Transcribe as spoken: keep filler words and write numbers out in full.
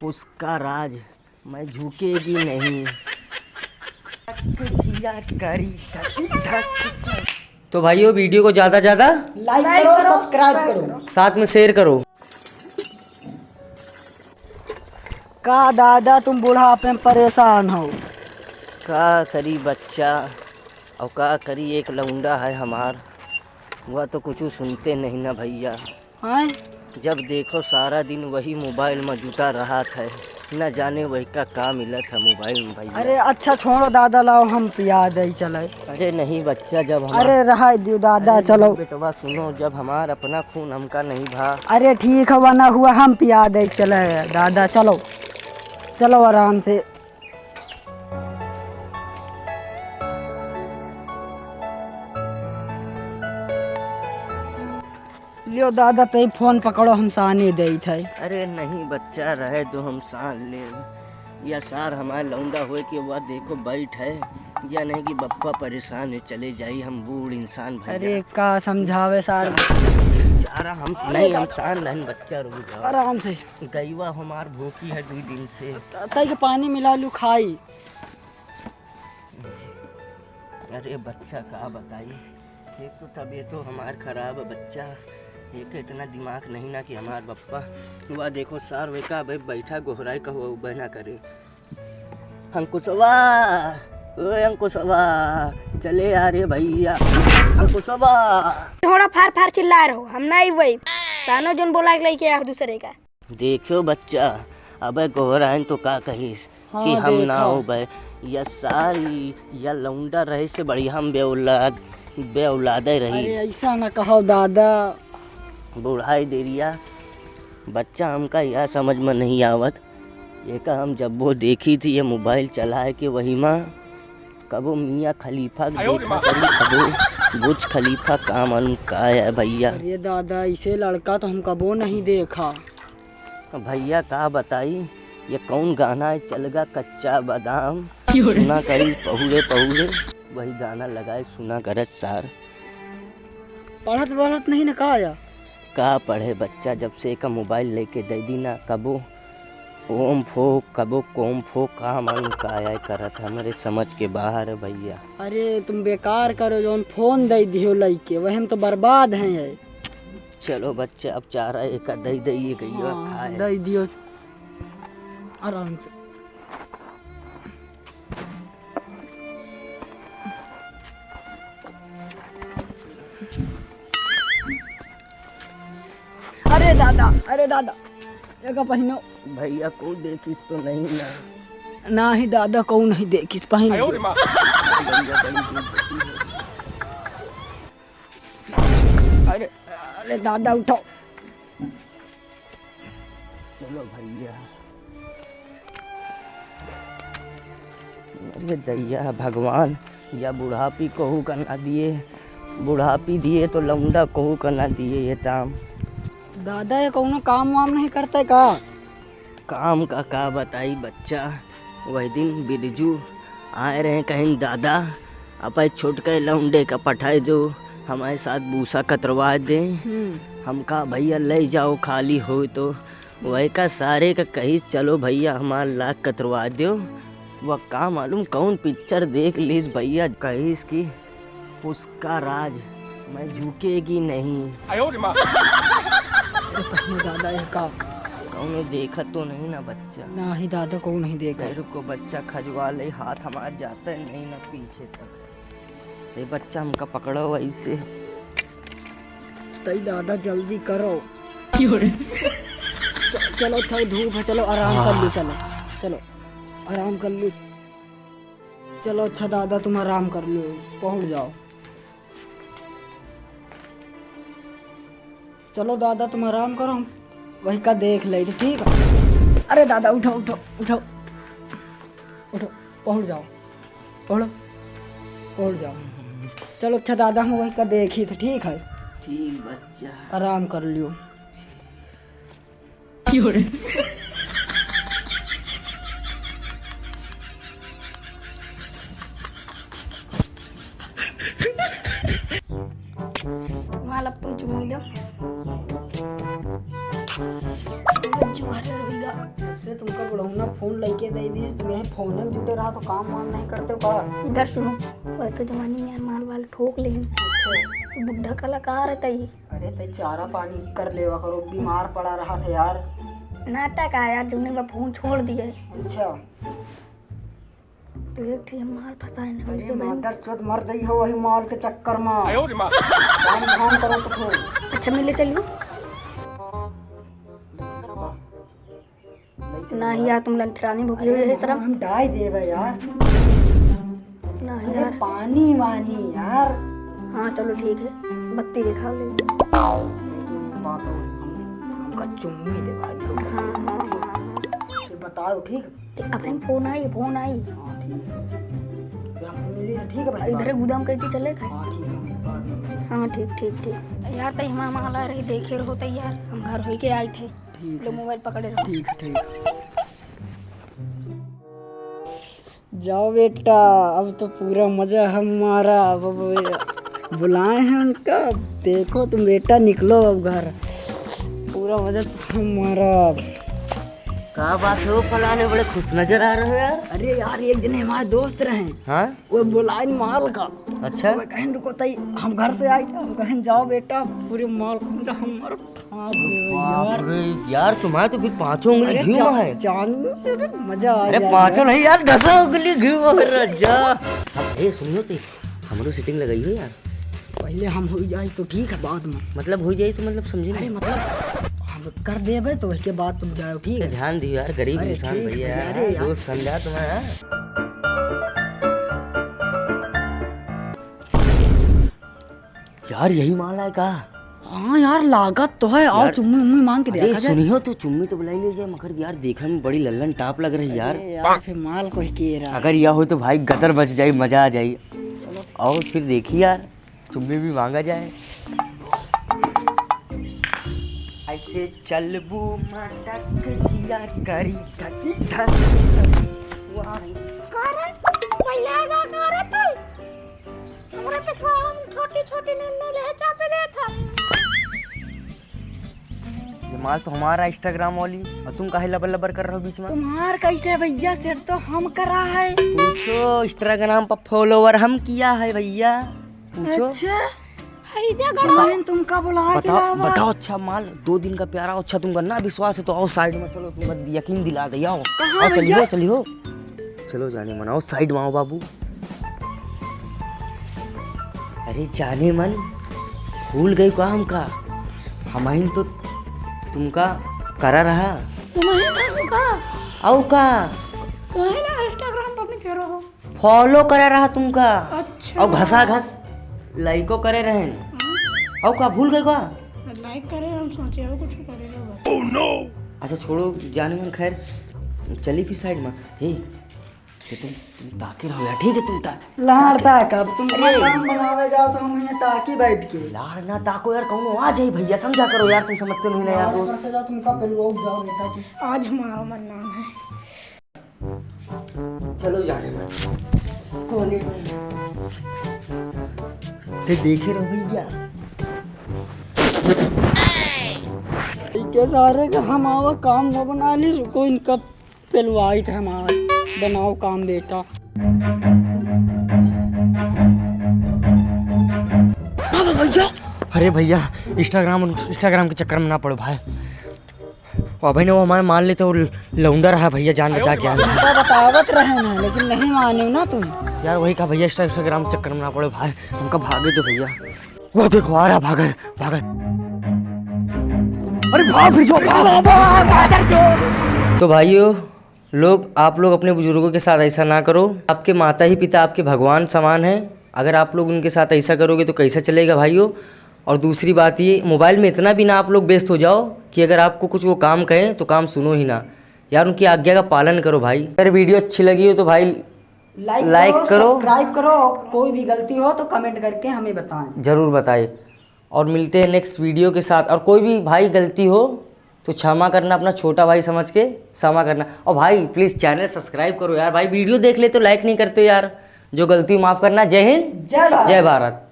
उसका राज, मैं झुकेगी नहीं। जिया करी धक धक से। तो भाइयों, video को ज्यादा ज्यादा like करो, subscribe करो, साथ में share करो। का दादा, तुम बुढ़ापे में परेशान हो? का करी बच्चा, और का करी, एक लौंडा है हमार, वह तो कुछ सुनते नहीं ना भैया। हैं? जब देखो सारा दिन वही mobile में जुटा रहत है, न जाने वही का का मिलत है mobile में भैया। अरे अच्छा छोड़ो दादा, लाओ हम पिया दे चले। अरे नहीं बच्चा, जब हम अरे रहा दियो दादा, अरे चलो। नहीं बेटवा सुनो, जब हमार अपना खून हमका नहीं भा। अरे ठीक है, वना हुआ हम पिया दे चले दादा, चलो चलो आराम से। लियो दादा, तई फोन पकड़ो, हम साने देइत है। अरे नहीं बच्चा, रहे दो, हम सान लेब। या सार हमार लौंडा होए के वह देखो बैठ है, या नहीं कि बप्पा परेशान है, चले जाई, हम बूढ़ इंसान भैया। अरे का समझावे सार। चारा हम अरे नहीं, हम दादा। सान रहन बच्चा, रुक जाओ। आराम से। गईवा हमार भूखी है दुई दिन से। त-, तई के पानी मिला लू खाई। अरे बच्चा का बताई, एक तो तबीयतो हमार खराब है बच्चा, एक इतना दिमाग नहीं ना कि हमार बप्पा। वह देखो सार वे का भाई बैठा गोहराई का हुआ उबे ना करे। अंकुशवा, ओ अंकुशवा, चले आ रे भैया, अंकुशवा। थोड़ा फार फार चिल्ला रहो, हम ना वही सानो जोन बोला के लेके आ दूसरे का। देखियो बच्चा, अबे गोहराइन तो का कहिस हाँ, कि हम ना देखा। होबे। या सारी, या लौंडा रहे से बढ़िया हम बेऔलाद, बेऔलादे रही। अरे ऐसा ना कहो दादा। बुढ़ाई देरिया, बच्चा हमका यह समझ में नहीं आवत। एका हम जब वो देखी थी ये mobile चलाए के वही माँ कबो मियाँ खलीफा के देखा करी, कबो बुर्ज खलीफा, का मालूम का है भैया। अरे दादा, इसे लड़का तो हम कबो नहीं देखा। भैया का बताई, ये कौन गाना है, चल गा कच्चा बादाम, सुना करी पहुरे पहुरे, वही गाना लगाए सुना करत सार। पढ़त वढ़त नहीं न का आया? का पढ़े बच्चा, जब से एका mobile लेके दे दी ना, कबो ओम फो, कबो कोम फो, का मालूम का आया करत, हमरे समझ के बाहर है भैया। अरे तुम बेकार करो, जौन फोन दे दियो लइके, वही हम तो बर्बाद हैं ये। चलो बच्चा, अब चारा एका दे दे, ये गइया हाँ, खाए। दे दियो आराम से। अरे दादा, अरे दादा, एका पहिनो। भैया को देखिस तो नहीं ना? नाही दादा, को नहीं देखिस, पहिन ले। अरे, अरे दादा उठाओ। चलो भैया। अरे दैया भगवान, या बुढ़ापी कहू का ना दिए, बुढ़ापी दिए तो लौंडा कहू का ना दिए ये दाम। दादा, ये कौनो काम वाम नहीं करते का? काम का का बताई बच्चा, वही दिन बिरजू आए रहे, कहिन दादा, अपने छोटके लौंडे का पठाए दो, हमारे साथ भूसा कतरवा दे। हम्म। हम कहा भैया ले जाओ, खाली हो तो। वही का सारे का कही चलो भैया हमार लाख कतरवा दो। वह का मालूम कौन picture देख लीस भैया, कहिस कि उसका राज, मैं झुकेगी नहीं। आयो रे माँ। अरे पहले दादा ये का? कौनो देखत तो नहीं ना बच्चा? नाही दादा, को नहीं देखा। रुको बच्चा, खजवा ले, हाथ हमार जाता है नहीं ना पीछे तक। ए बच्चा, हमका पकड़ो ऐसे। तई दादा जल्दी करो। क्यों रे? च-, चलो अच्छा, धूप है, चलो आराम कर लो, हाँ। चलो, चलो आराम कर लो। चलो अच्छा दादा, तुम आराम कर लो, पहुँच जाओ। चलो दादा, तुम आराम करो, हम वही का देख ले तो ठीक है। अरे दादा, उठो, उठो, उठो, उठो, पहुँच जाओ, पहुँचो, पहुँच जाओ। चलो अच्छा दादा, हम वही का देखी तो ठीक है। ठीक बच्चा। आराम कर लियो। क्यों रे? वहाँ लपटूँ चुम्मी दो। जो हरे होइगा। बुढ़ौना फोन लेके दे दी, तुम्हें फोन में जुटे रहा तो काम वाम नहीं करते का? इधर सुनो, वह तो जवानी में माल वाल ठोक लेन। अच्छा। बुढ़ा कलाकार है तई। अरे तई चारा पानी कर लेवा करो, बीमार पड़ा रहा था यार। नाटक है यार, जौने बा फोन छोड़ दिए। अच्छा। तो एक ठे माल फंसाए ना, अरे वैसे बहन। मादर चोद मर जाई हो वही माल के चक्कर में। आयो रे माँ। काम धाम करो तो हो। अच्छा, मिले चलियो। नहीं यार, तुम लंथरानी भुगी हो अरे इस तरह। हम डाई देबे यार। नहीं अरे यार। पानी वानी यार। हाँ, चलो ठीक है, बत्ती दिखा ले। लेकिन एक बात और, हम, हमका चुम्मी देवा दियो बस। हाँ, हाँ, हाँ, हाँ। फिर बताओ, ठीक? ठीक, अब हम फोन आई, फोन आई। हाँ, ठीक है। फिर हम मिली, ठीक है भाई? इधर गुदाम कैसे चले थे? हाँ, ठीक है, हम बाद में मिलते हैं। हाँ, ठीक, ठीक, ठीक। यार, तई हमार माला रही, देखे रहो तई यार, हम घर होई के आई थे। ठीक लो, है। मोबाइल पकड़े रहो। ठीक, ठीक। जाओ बेटा, अब तो पूरा मजा हमारा। अब, अब बुलाए हैं उनका, अब देखो तुम बेटा निकलो अब घर, पूरा मजा तो हमारा। का बात हो फलाने, बड़े खुश नजर आ रहे हो यार। अरे यार, एक जने हमारे दोस्त रहे। हाँ? वो बुलाए माल का। अच्छा। वो कहें रुको तई, हम घर से आए थे, हम कहें जाओ बेटा, पूरे माल को हमारा हाँ, अरे बाप यार। रे, यार, तुम्हारे तो फिर पाँचों उंगली अरे घी चा-, में है। चांदनी से तो मजा आ अरे, गया पाँचों यार। नहीं यार, दसों उंगली घी में है, राजा। अब, ए, सुनियो तो, हमरो setting लगाई हो यार। पहले हम हो जाए तो ठीक है, बाद में। मतलब हो जाए तो मतलब समझे अरे, नहीं? मतलब, हम कर देबे तो उसके बाद तुम जाओ, ठीक है? ध्यान दियो यार, गरीब अरे, इंसान ठीक है भैया, भैया, अरे यार, यार। दोस्त समझा तुम्हें, हाँ? यार, यही माल है का? हाँ यार, लागत तो है। आओ, यार, चुम्मी उम्मी मांग के अरे, देखा जाए। सुनियो तो, चुम्मी तो बुलाई ले जाए, मगर यार, देखे में बड़ी लल्लन टाप लग रही यार। अरे यार, फिर माल कोई के रहा। अगर यह हो तो भाई, गदर बच जाई, मजा आ जाई। चलो। और फिर देखी यार, चुम्मी भी मांगा जाए। ऐसे चलबू मटक जिया करी धक धक। वाह। का रे? पहले आगा का रे तू? हमरे पिछवा हम छोटी छोटी नन्नू ले चापे देत हस। ये माल तो हमारा Instagram वाली, और तुम काहे लबर लबर कर रहे हो बीच में? तुम्हार कैसे भैया, सेट तो हम करा है। पूछो, Instagram पर follower हम किया है भैया, पूछो। अच्छा। हई जा गड़ा। बहन तुमका बुला के बताओ, लावा। बताओ, अच्छा माल, दो दिन का प्यारा, अच्छा तुमका ना विश्वास है तो आओ side में, चलो तुमका यकीन दिला दे, आओ। कहाँ आओ, चलिए भैया? हो, चलिए हो। चलो जाने मन, आओ side में आओ बाबू। अरे जाने मन, भूल गई का हमका? हमहिन तो तुमका करा रहा। तुम्हें ना हमका? आओ का? तुम्हें ना Instagram पर नहीं कह रहा हो। Follow करा रहा तुमका। अच्छा। और घसा घस लाइको करे रहन। हम्म। और का भूल गए का? Like करे, हम सोचे हो कुछ करे रहो बस। अच्छा छोड़ो जाने मन, खैर चली फिर side में। हे, ये तुम, तुम ताके रहो यार, ठीक है, तुम ताके। लाड़ ताक, अब तुम अरे। काम बनावे जाओ तो हम यहाँ ताकी बैठ के। लाड़ ना ताको यार, कौनो आ जाई भैया, समझा करो यार, तुम समझते नहीं ना यार दोस्त। जाओ, तुमका पहले लोग जाओ बेटा, तुम। आज हमारा मन नाम है। चलो जाने मन। कोने में। ते देखे रहो भैया। इनके सारे का हम आवा काम न बना ली, रुको इनका पेलवाई थे हमारा। बनाओ काम बेटा। बाबा भैया। अरे भैया, Instagram, Instagram के चक्कर में ना पड़ो भाई। अबे ने वो हमारे मान लेते, वो लौंडा रहा भैया, जान बचा के आया। तुमको बतावत रहे ना, लेकिन नहीं माने ना तुम। यार वही का भैया, Insta-, Instagram चक्कर में ना पड़ो भाई, हमका भागे दो भैया। वो देखो आ रहा, भागे, भागे। अरे भाग फिर जाओ, भाग। तो भाइयों लोग, आप लोग अपने बुजुर्गों के साथ ऐसा ना करो। आपके माता ही पिता आपके भगवान समान हैं, अगर आप लोग उनके साथ ऐसा करोगे तो कैसा चलेगा भाइयों? और दूसरी बात ये, mobile में इतना भी ना आप लोग व्यस्त हो जाओ कि अगर आपको कुछ वो काम कहें तो काम सुनो ही ना। यार उनकी आज्ञा का पालन करो भाई। अगर video अच्छी लगी हो तो भाई like like करो, करो। Subscribe करो और कोई भी गलती हो तो comment करके हमें बताएं। जरूर बताएं। और मिलते हैं next video के साथ। और कोई भी भाई गलती हो तो क्षमा करना, अपना छोटा भाई समझ के क्षमा करना। और भाई please channel subscribe करो यार, भाई video देख ले तो like नहीं करते यार, जो गलती माफ करना। जय हिंद, जय भारत। जय भारत।